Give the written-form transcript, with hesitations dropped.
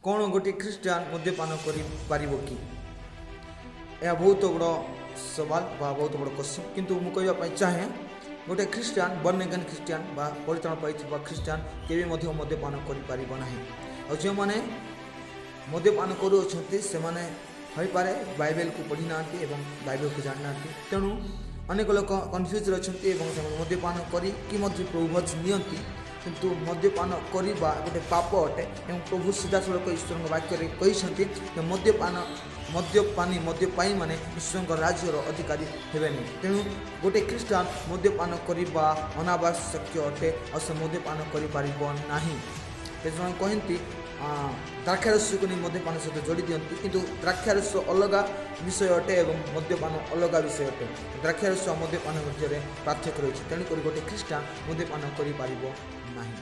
କ'ଣ ଗୋଟିଏ ଖ୍ରୀଷ୍ଟିଆନ ମଦ୍ୟପାନ କରିପାରିବ କି? ଏହା ବହୁତ ବଡ଼ ସବାଲ ବା ବହୁତ ବଡ଼ କ୍ୱେଶ୍ଚିନ୍। କିନ୍ତୁ ମୁଁ କହିବା ପାଇଁ ଚାହେଁ, ଗୋଟେ ଖ୍ରୀଷ୍ଟିଆନ, ବର୍ନ ଏଗେନ୍ ଖ୍ରୀଷ୍ଟିଆନ ବା ପରିତ୍ରାଣ ପାଇଥିବା ଖ୍ରୀଷ୍ଟିଆନ କେବେ ମଧ୍ୟ ମଦ୍ୟପାନ କରିପାରିବ ନାହିଁ। ଆଉ ଯେଉଁମାନେ ମଦ୍ୟପାନ କରୁଅଛନ୍ତି, ସେମାନେ ହୋଇପାରେ ବାଇବେଲକୁ ପଢ଼ିନାହାନ୍ତି ଏବଂ ବାଇବେଲକୁ ଜାଣିନାହାନ୍ତି। ତେଣୁ ଅନେକ ଲୋକ କନଫ୍ୟୁଜରେ ଅଛନ୍ତି ଏବଂ ସେମାନେ ମଦ୍ୟପାନ କରିକି ମଧ୍ୟ ପ୍ରଭୁ ଭୋଜ ନିଅନ୍ତି। କିନ୍ତୁ ମଦ୍ୟପାନ କରିବା ଗୋଟେ ପାପ ଅଟେ ଏବଂ ପ୍ରଭୁ ସିଧାସଳଖ ଈଶ୍ୱରଙ୍କ ବାକ୍ୟରେ କହିଛନ୍ତି ଯେ ମଦ୍ୟପାନୀ, ମଦ୍ୟପାୟୀମାନେ ଈଶ୍ୱରଙ୍କ ରାଜ୍ୟର ଅଧିକାରୀ ହେବେନି। ତେଣୁ ଗୋଟେ ଖ୍ରୀଷ୍ଟିଆନ ମଦ୍ୟପାନ କରିବା ଅନାବଶ୍ୟକ ଅଟେ ଆଉ ସେ ମଦ୍ୟପାନ କରିପାରିବ ନାହିଁ। କେତେ ଜଣ କହନ୍ତି, ଦ୍ରାକ୍ଷାରସକୁ ନେଇ ମଦ୍ୟପାନ ସହିତ ଯୋଡ଼ି ଦିଅନ୍ତି। କିନ୍ତୁ ଦ୍ରାକ୍ଷାରସ ଅଲଗା ବିଷୟ ଅଟେ ଏବଂ ମଦ୍ୟପାନ ଅଲଗା ବିଷୟ ଅଟେ। ଦ୍ରାକ୍ଷାରସ ଆଉ ମଦ୍ୟପାନ ମଧ୍ୟରେ ପାର୍ଥକ୍ୟ ରହିଛି। ତେଣୁକରି ଗୋଟେ ଖ୍ରୀଷ୍ଟିଆନ ମଦ୍ୟପାନ କରିପାରିବ ନାହିଁ।